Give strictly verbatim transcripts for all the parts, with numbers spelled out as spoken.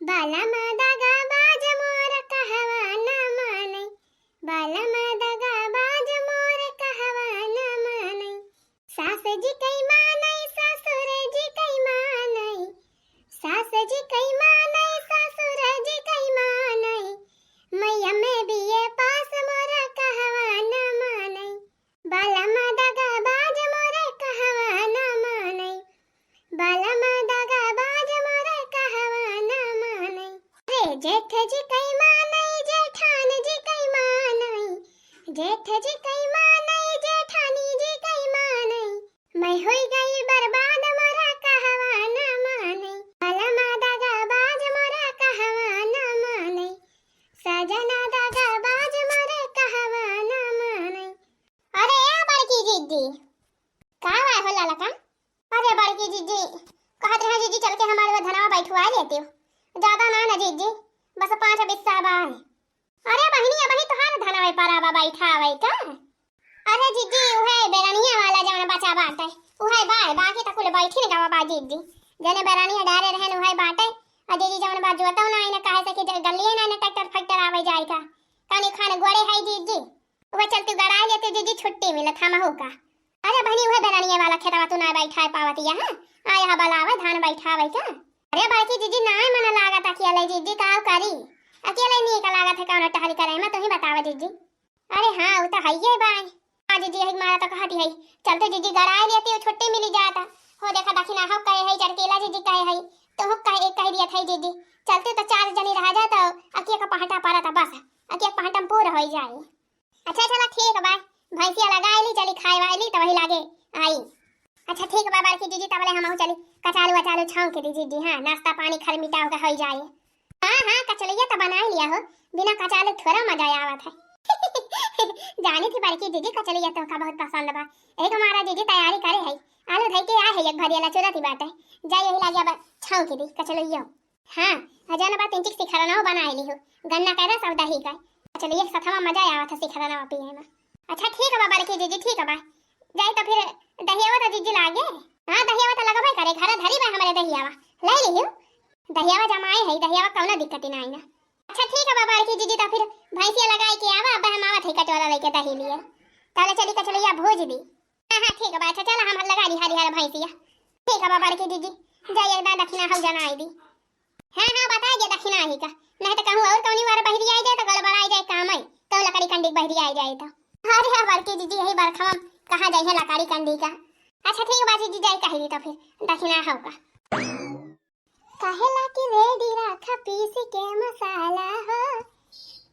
बलम दगाबाज मोर कहवा न मानै, बलम दगाबाज मोर कहवा न मानै। सास जी कै मानै, ससुर जी कै मानै, सास जी कै मानै, ससुर जी कै मानै। मैया में बीए पास मोर कहवा न मानै। बलम दगाबाज मोर कहवा न मानै, बलम दगाबाज मोर कहवा न मानै। रे जेठ जी कै मानै, जेठान जी कै मानै, जेठ जी कै मानै, जेठानी जी कै मानै। मैं होई गई बर्बाद मोर कहवा न मानै, बलम दगाबाज मोर कहवा न मानै, सजना दगाबाज मोर कहवा न मानै। अरे ए बड़की जिज्जी, का हुआ हो ललका? अरे बड़की जिज्जी, कहत रहे जिज्जी चल के हमारे वो धनवा बैठवा लेते हो, ज्यादा ना ना जिज्जी, बस पाँच बिस्सा बा है। अरे बहिनी, अबही तोहार धनवे परा बा बैठावे का? अरे जिज्जी, उहे बेरनिया वाला जवन बचा बाटे, उहे बा, बाकी त कुल बैठिन गवा बा जिज्जी। जने बेरनिया डारे रहन उहे बाटे। आ जिज्जी जवन बा जोतौ ना आइन, काहे से कि ज-, गलिए ना आइन ट्रैक्टर फैक्टर आवे जाए का। कानी खान गोड़े है जिज्जी। उहे चलती गड़ाए लेते जिज्जी, छुट्टी मिलत हमहू का। अरे बहिनी, उहे बेरनिया वाला खेतवा तू ना बैठाए पावत यहाँ, आ यहाँ बलावे धान बैठावे का। अरे बड़की जिज्जी, नाय मन लागत अकेले जिज्जी, का करी? अकेले नीक लागत है कौनो टहरी करे में, तू ही बतावा जिज्जी। अरे हाँ, उ त हइये बाय। आज जी यही मारा त कहती है, चलते जिज्जी गड़ाए लेती, छुट्टी मिली जाता। हो देखा दखिना हो कहे है, चरकीला जिज्जी कहे है, तो हो कहे, कह दिया था जिज्जी, चलते तो चार जनी रह जाता, अकिया का पहटा पड़ा था बस, अकिया पहटम पूरा हो जाए। अच्छा चला ठीक बा, भैंसिया लगाए ली, चली खाए वाए ली, तो वही लागे आई। अच्छा ठीक बा बड़की जिज्जी, तबले हमहू चली कचालू वचालू छौंक दी जिज्जी, हाँ नाश्ता पानी खरमिटा होके हो जाए। हाँ, हाँ, कचलैया त बनाई लिया हो, बिना कचाले थोड़ा मजा आवत है। जानी थी बड़की जिज्जी, कचलैया तोहका बहुत पसंद बा, एक मारा जिज्जी तैयारी करे है, आलू धई के आ है, एक भरिया लचुरती बाटे, जा यही लागे अब छौंक दी कचलैया। हाँ, अजान बा तीन चिक सिखरना बनाई ली हो, गन्ना का रस और दही का, कचलैया के सथवा मजा आवत है सिखरना पिए में। अच्छा ठीक बा बड़की जिज्जी, ठीक बा, जाई तो फिर दहियावा तो जिज्जी लागे। हाँ, दहियावा तो लगबे करे, घर धरी बा हमारे दहियावा, ले ली हो। दहियावा जमाए है, दहियावा कौनो दिक्कत ही ना आई ना। अच्छा ठीक है बा बड़की जिज्जी, तो फिर भैंसिया लगाए के आवा, अब हम आवत है कटोरा लेके दही लिए। ताले चली कचलैया भूज दी। हाँ, हाँ, ठीक है बा, अच्छा चला हम लगा दी हरी हरी भैंसिया। ठीक है बा बड़की जिज्जी, जाइए दादा दखिना हौ जनाई दी। हाँ, हाँ, बता दे दखिना ही का, नहीं तो कहूँ और कौनी वार बहरी आई जाए तो गड़बड़ाई जाए काम है, तो लकड़ी कंडी बहरी आई जाए तो। अरे हाँ बड़की जिज्जी, यही बरखवा कहाँ जाए है लकड़ी कंडी का। अच्छा ठीक बा जिज्जी, जाए कह दी तो फिर दखिना हौ का। कहेला कि रेडी राखा पीस के मसाला हो,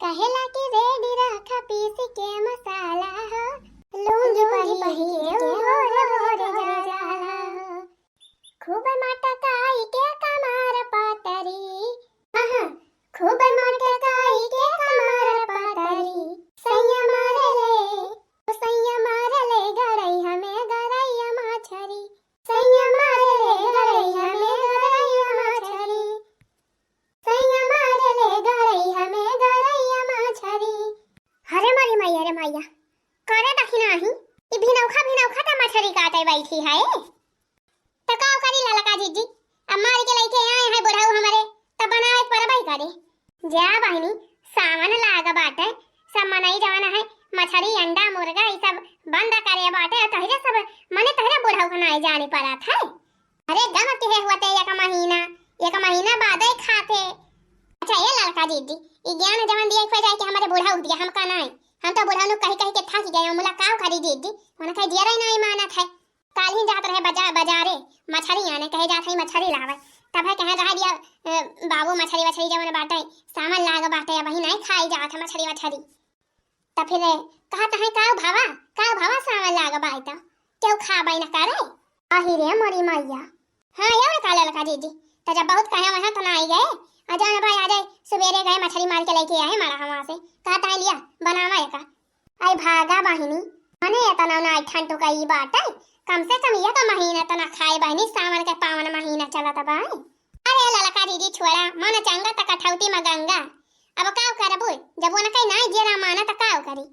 कहेला कि रेडी राखा पीस के मसाला हो, लुंगी पहिर के भोरे भोरे जाला हो। खूब मटकाई के कमर पतरी, आहा, खूब मटकाई के कमर पतरी, सैया मारे ले, सैया मारे ले गरैया में गरैया मछरी, सैया मारे ले गरैया में गरैया मछरी, सैया मारे ले गरैया में गरैया मछरी। अरे मोरी मैया रे मैया, करे दखिना ही, ई भिनौखा भिनौखा त मछरी काटे बैठी है। त का करी ललका जिज्जी, अब मार के लइके आए हैं बुढ़ऊ हमरे, त बनावे परबई करे। जा बहिनी, सावन लाग बाटे, सब मनई जवन है, मछरी, अंडा, मुर्गा, ई सब बंद करे बाटे, तोहरे सब, मने तोहरे बुढ़ऊ के नाई जाने परत है। अरे गम के है हुआ ते एक महीना, एक महीना बादे खाते। अच्छा, ए ललका जिज्जी, ई ज्ञान जवन दिए खोए जाए कि हमरे बुढ़ऊ दिया, हमका नाई। हम तो बुढ़ऊ नु कही कही के थक गए, मुला काव करी जिज्जी, उनका जियरा ही नाई मानत है। काल्हि जात रहे बजा-, बजारे, मछरी आने, कहे जात है मछरी लावे। तब है कहे रह दिया, अ, बाबू मछरी वछरी जवन बाटे, सावन लाग बाटे, अबही नाई खाई जात है मछरी वछरी। त फिर कहत है, "काव भावा, काव भावा सावन लाग बाटे, केहू खाबे न करे।" आही रे मोरी मैया। हाँ, और का ललका जिज्जी, त जब बहुत कहे वहाँ त ना आई गए, आ जान भाई आ जाए, सुबेरे गए मछरी मार के लेके आए मारा हम वहाँ से, कहत है, "लिया, बनावा एका।" आई भागा बहिनी, मने एतना ना ठंड तो कई बाटे, कम से कम एक महीना तो ना खाए बहिनी, सावन के पावन महीना चलत बा। अरे ललका जिज्जी छोड़ा, मन चंगा त कठौती में गंगा। अब काव करबू, जब उनके ना जेरा माना त काव करी।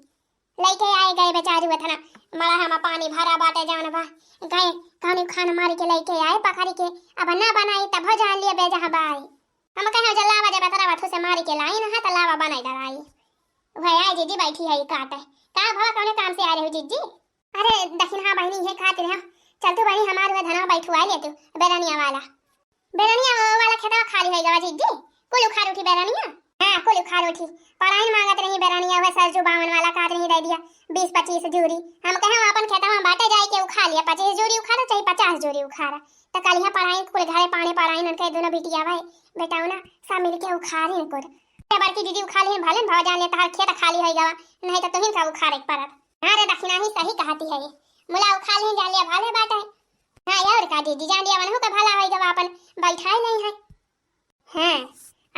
लेके आए गए बेचारू एतना मड़ा हम पानी भरा बाटे जान बा, गए कौनी खान मार के लेके आए पकड़ के, अब ना बनाई तब हो जान लिए बेजहा बाए। हम कहे, "जल्ला बजे बतरा बथू से मारी के लाई ना, त लावा बनाई दवाई।" वह आए जीजी बैठी है काटे। का भवा, कौने काम से आ रहे हो जीजी? अरे दखिनहा बहिनी, ये खातिर हम चलतू बहिनी, हमार वह धनवा बैठुआ लेतू, बेरनिया वाला। बेरनिया वाला खेतवा खाली होइ गवा जीजी, कुल उखाड़ उठी बेरनिया। हाँ, कुल उखाड़ उठी। पराइन मांगत रही बेरनिया, वह सरजू बावन वाला काट रही, दे दिया बीस पच्चीस जूरी। हम कहे, "अपन खेतवा में बाटे, जाए के उखाड़ लिया, पच्चीस जूरी उखाड़ा चाहे पचास जूरी उखाड़ा।" त कल यहाँ पराइन कुल घरे पाने पराइन उनके दोनों बिटिया भाई बेटाऊ ना सब मिलके उखाड़ी कुल। ए बड़की दीदी उखाड़ लिहन, भले भवा जान ले तहार खेत खाली होइ गवा, नहीं त तुहिन का उखाड़े के पड़त। हाँ रे दखिनहा, ही सही कहती है ये। मुला उखाड़ लिहन जान लिया भले बाटे। हाँ और का दीदी, जान लिया वनहु का भला होइ गवा, अपन बैठाई नहीं है। हाँ,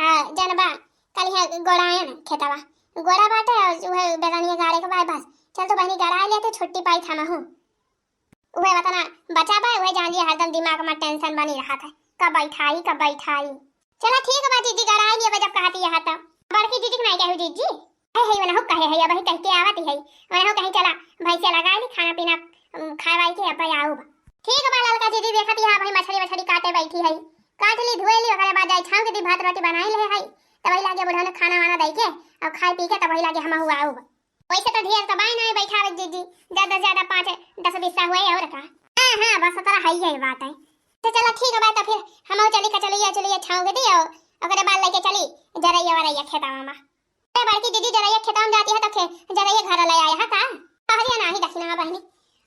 आ, जनबा, कलिहा गोड़ायन खेतवा। गोड़ा बाटे, और जो है बेरनिया गाड़े के बा बस। चल तो बहिनी गड़ाए लेते, छुट्टी पाई था महू। उहे वतना बचा बा, उहे जान लिया हरदम दिमाग में tension बनी रहा था। कब बैठाई, कब बैठाई। चला ठीक बा जीजी, गड़ाए लिए बा जब कहती है तो। बड़की जीजी के नहीं कहू जीजी? है, है, वनहु कहे है, अबही कह के आवत है। वनहु कहीं चला, भैंसे लगा ली, खाना पीना, उम, खाए वाई के अब आउब। ठीक बा ललका जीजी, देखत ही अबही मछली वछली काटे बैठी है। काट ली, धोए ली, ओकरे बाद जाई छाँव के दी, भात रोटी बनाई ले है। तब वही लागे बुढ़ऊ ने खाना वाना दई के, अब खाए पी के तब वही लागे हम आउब। वैसे तो ढेर तो बाय नहीं बैठावे जीजी, ज्यादा से ज्यादा पाँच दस बिस्सा हुए और का। हाँ, हाँ, बस तोरा है यही बात है। तो चला ठीक बा, तो फिर हम चली कचलिया चलिया छाँव के दी और ओकरे बाद लेके चली जरैया वरैया खेतवा में। ए, बड़की दीदी जरैया खेतवा में जाती है तो खे-, जरैया घर ले आया है का? कहलिया नाही दखिनहा बहिनी।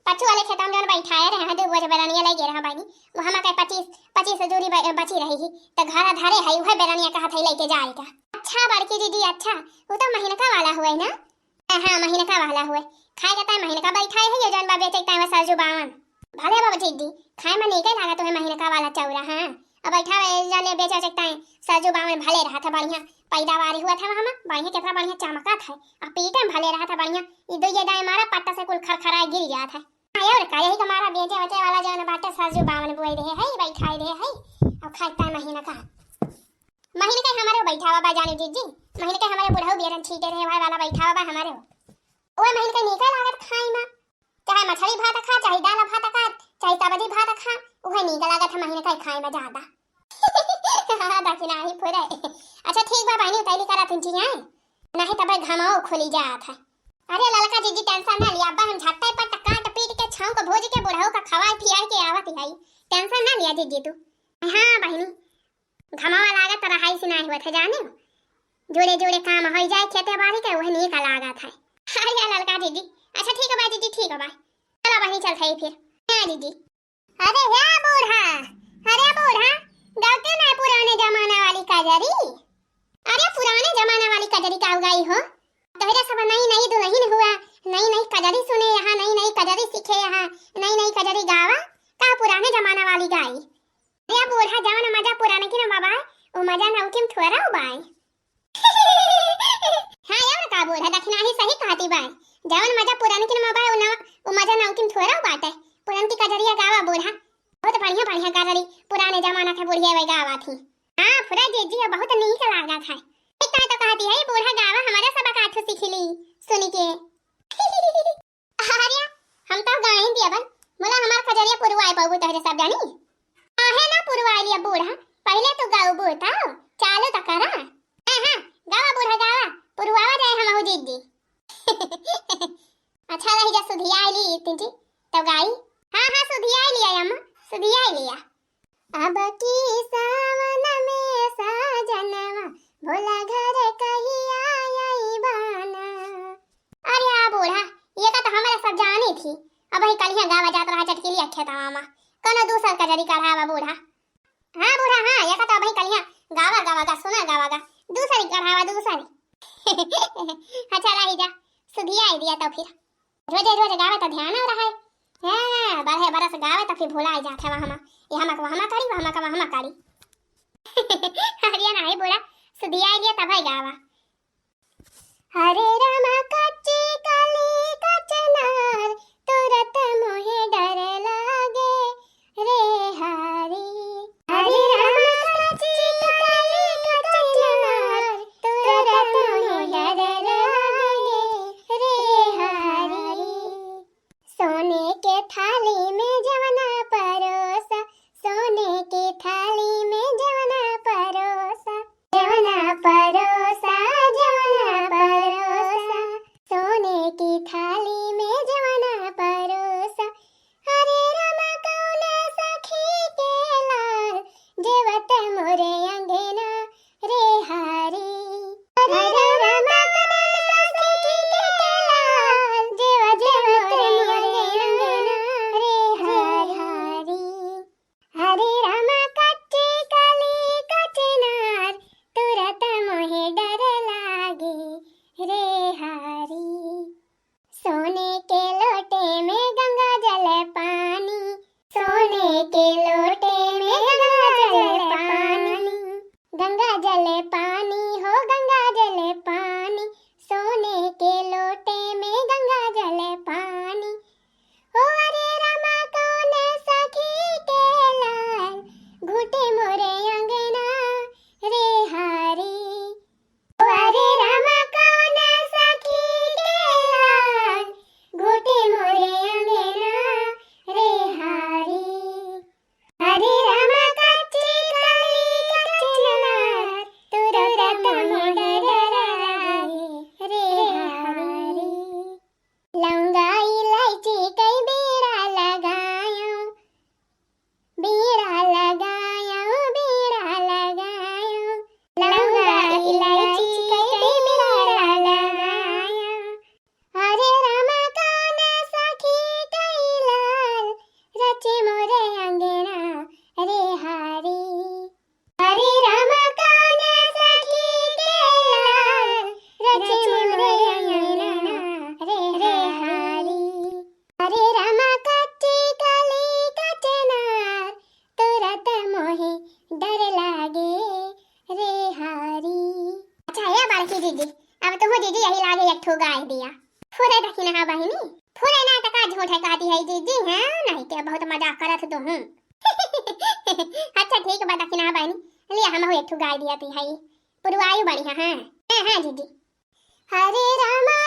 पच्चू वाले खेतवा में जौन बैठाए रहे हैं, दू बोझ बेरनिया ले गए रहे बहिनी। वो हमा के पच्चीस, पच्चीस जूरी ब-, बची रही ही। तो घर धरे है, उहे बेरनिया कहत है लेके जाए का। अच्छा बड़की दीदी, अच्छा, वो तो महीनका वाला हुए ना? हाँ, हाँ, महीनका वाला हुए। खाए के ताई महीनका बैठाए है, ये जौन बा बेचे के ताई वह सरजू बावन। भले बाबा जीजी, खाए में नीके लागत है महीनका वाला चौरा, हाँ। अब बैठा है, जाले बेचा सकता है, सरजू बावन भले रहा था बढ़िया, पैदावार हुआ था वहाँ में, बढ़िया, कितना बढ़िया चमका था, अब पीटे में भले रहा था बढ़िया, ये दो ये दाएं मारा पत्ता से कुल खरखराए गिर गया था। हाँ, और का, यही का मारा बेचे बचे वाला जौन बाटे सरजू बावन बोए रहे है, बैठाए रहे है, अब खाए ताई महीनका। महीनका हमारे बैठावा बा जाने जीजी, महीनका हमारे बुढ़ऊ बेरन छीटे रहे भाई वाला बैठावा बा हमारे। ओए महीनका नीका लागत खाई में, चाहे मछली भात खा, चाहे दाल भात खा, चाहे सब्जी भात खा, उहे नीक लागत है महीनका खाए में ज्यादा। हाँ, दखिनहा ही फुरे। अच्छा ठीक बा बहिनी, उतैली करा तुम जी, हैं? नहीं तबे घमाओ खुली जात है। अरे ललका जीजी tension ना लिया, अब्बा हम झट्टे पर काट पीट के छौंक भूज के बुढ़ऊ का खवाए पियाए के आवत है। Tension ना लिया जीजी तू। हाँ बहिनी, घमावा लागत रहाई से नहीं हुआ था जाने। जुड़े जुड़े काम हो जाए खेते बाड़ी के, वह नीक लागत है। अरे ललका जीजी, अच्छा ठीक बा जीजी, ठीक बा। चला बहिनी चलत है फिर। हाँ जीजी। अरे या बूढ़ा, अरे बूढ़ा, गवते ना पुराने जमाना वाली कजरी। अरे पुराने जमाना वाली कजरी का गाई हो? तोहरे सब नई नई दुल्हन हुआ, नई नई कजरी सुने यहाँ, नई नई कजरी सीखे यहाँ, नई नई कजरी गावा, का पुराने जमाना वाली गाई? अरे बूढ़ा, जवन मजा पुराने की न बाय, वो मजा नौकी में थोड़ा बाय। हाँ और का बूढ़ा, दखिनहा ही सही कहती बाय। जवन मजा पुरान की नमा बाय, उ ना, उ मजा नौकी में थोड़ा बाटे। पुरान की कजरिया गावा बूढ़ा। बहुत बढ़िया, बढ़िया कजरी पुराने जमाना के बुढ़िया वही गावा थी। हाँ, फुरा जीजी, बहुत नीक लागत है। एक तो कहती है, बूढ़ा गावा, हमारे सब काठू सीख ली, सुन के। अरे, हम तो गाइन दिया बन, मुला हमार कजरिया पुरवाए पाबू तोहरे सब जानी। आहे ना पुरवाए लिया बूढ़ा, पहले तू गाउबू तो, चालू तो करा। हाँ, हाँ, गावा बूढ़ा गावा, पुरवावा जाए हम हो जीजी। अच्छा रही जा सुधिया आइली तिंटी, तो गाई। हाँ, हाँ, सुधिया आइली अम्मा, सुधिया आइली। अब की सावन में साजनवा, भोला घर कहिया अइबा ना। अरे आ बूढ़ा, ये का तो हमारे सब जानी थी। अब ही कलिया गावा जात रहा चटकीली खेतवा में। कोनो दूसर कजरी कढ़ावा बूढ़ा। हाँ बूढ़ा, हाँ, ये का तो अब ही कलिया गावा, गावा गा, सुना गावा गा। दूसरी कढ़ावा, दूसरी। अच्छा रही जा, सुधिया आई दिया तो फिर। रोजे रोज गावे तो ध्यान न रहे। हाँ, बरहे बरस गावे तो फिर भुलाई जात है वहाँ, ये हमा का वहाँ करी, वहाँ का वहाँ करी। अरे नाही बूढ़ा, सुधिया लिया तब है गावा। हरे रामा कच्ची कली कचनार, तुरत मोहे डर लागे रे हारी। हरे रामा कच्ची कली कचनार, तुरत मोहे डर लागे रे हारी। सोने के थाली में जवना परोसा, सोने के थाली में जवना परोसा, जल पानी हो गंगा जल पानी, सोने के लोटे में गंगा जल पानी। हो अरे रामा कौन सखी के लाल, घुटे मोरे अंगना रे हारी। हो अरे रामा कौन सखी के लाल, घुटे मोरे अंगना रे हारी। हरे रामा कच्ची कली कचनार, तुरत मोहे डर लागे रे हारी। लौंगा इलायची कई बीड़ा लगायो, बीड़ा लगायो, बीड़ा लगायो। लौंगा इलायची कई बीड़ा लगायो। हरे रामा कौन सखी कई लाल, रचे मोरे अंगना रे हारी। हरे रामा कौन सखी के लाल, रचे मोरे अंगना रे हारी। हरे रामा कच्ची कली कचनार, तुरत मोहे डर लागे रे हारी। अच्छा हे बड़की दीदी, अब तुहू दीदी यही लागे एक ठो गाय दिया। फुरे दखिनहा बहिनी, फुरे ना त का झूठे कहती है दीदी, हैं? नहीं के बहुत मजाक करत तो हूँ। अच्छा ठीक बा दखिनहा बहिनी, लिया हमहू एक ठो गाय दिया ती है, पुरवायु बढ़िया है। हाँ, हाँ दीदी। हरे रामा